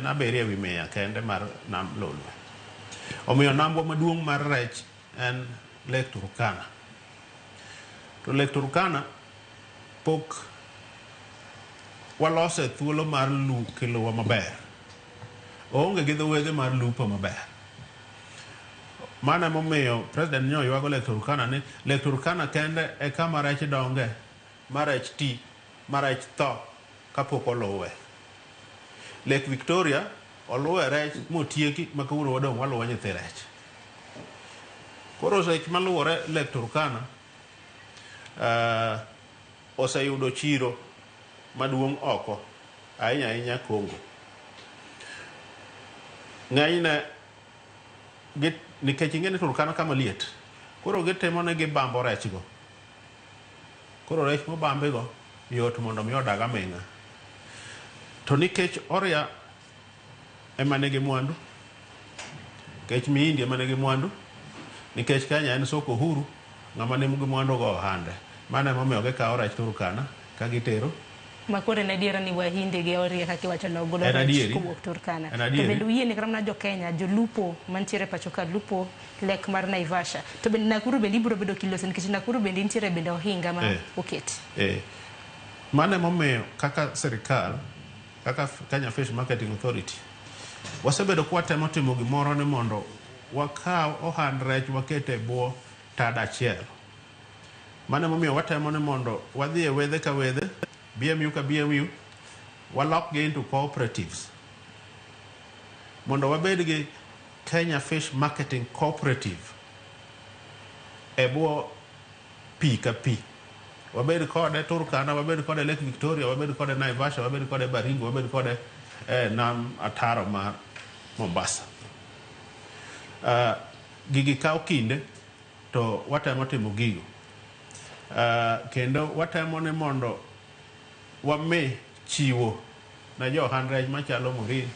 7 ewi 100 kende mar nam Lolwe. Omiyo nambwa maduong' mar rech en Lake Turkana. To Lake Turkana pok walose thuolo mar lu kiluwa maber. Oonge gi dho wedhe mar lupo maber. Mano emomiyo president nyo ywago Lake Turkana ni Lake Turkana kende e kama rech donge, ma rech ti, ma rech tho kapok oluwe. Lake Victoria oluwe rech motieki ma kawuono wadong' waluwo nyithi rech. Koro rech maluwore Lake Turkana oseyudo chiro maduong' oko ahinya ahinya Congo. Ng'enyne nikech ing'e ni Turkana kama liet, koro gitimo ni gibambo rech go. Koro rech mobambi go yot mondo mi odag aming'a. To nikech Oria ema nigi mwandu, nikech Mihindi ema nigi mwandu, nikech Kenya en soko huru, ng'ama nigi mwandu go ohande. Mano emomiyo gikawo rech Turkana ka gitero. Ma koro en adiera ni Wahindi gi Oria kaka iwacho no golo En rech adieri. kowuok Turkana. En To adieri. bende uyie ni kata mana jo Kenya jolupo mantiere pacho ka lupo lek mar Naivasha. To bende Nakuru bende ibiro bedo kiloso nikech Nakuru bende nitiere bende ohinga ma oket. Mano emomiyo kaka sirikal, kaka Kenya Fish Marketing Authority, wasebedo kwatemo timo gimoro ni mondo wakaw ohand rech waket e bwo tada achiel. Mano emomiyo watemo ni mondo wadhi e wedhe ka wedhe, BMU ka BMU, walokgi into cooperatives. Mondo wabed gi Kenya Fish Marketing Cooperative e bwo pi ka pi. Wabed kode Turkana, wabed kode Lake Victoria, wabed kode Naivasha, wabed kode Baringo, wabed kode nam ataro mar Mombasa. Gigi kawo kinde to watemo timo gigo. Kendo watemo ni mondo wami chiwo ne jo ohand rech machalo Morin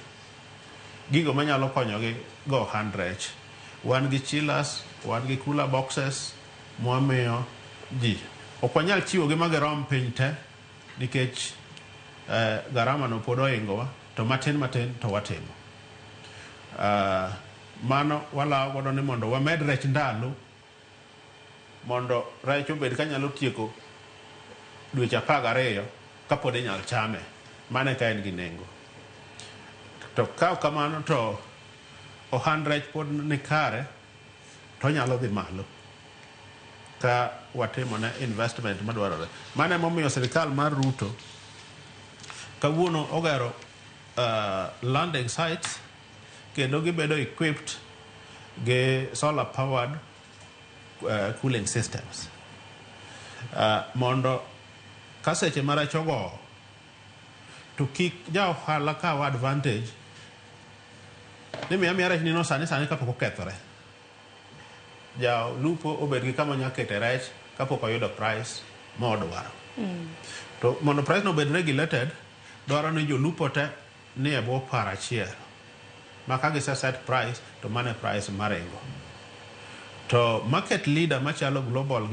gigo manyalo konyogi go ohand rech. Wan gi chillers, wan gi cooler boxes mwamiyo ji. Ok wanyal chiwogi ma girom piny te nikech garama no pod ohingowa to matin matin to watimo. Mano walawo godo ni mondo wamed rech ndalo mondo rech obed kanyalo tieko dweche 12 kapod inyal chame. Mano eka en gi nengo. To ka ok kamano to ohand rech pod ni kare to onyalo dhi malo ka watimo ne investment madwarore. Mano emomiyo sirikal mar Ruto kawuono ogero landing sites kendo gibedo equipped gi solar powered cooling systems mondo ka seche ma rech ogowo to kik ja ohala kaw advantage ni miya miya rech nino sani sani kapok okethore. Jalupo obed gi kama onyalo kete rech kapok oyudo price modwaro. To mondo price no obed regulated, dwaro ni jolupo te ni e bwo paro achiel. Ma ka gise set price to mano e price maringo. To market leader machalo Global gi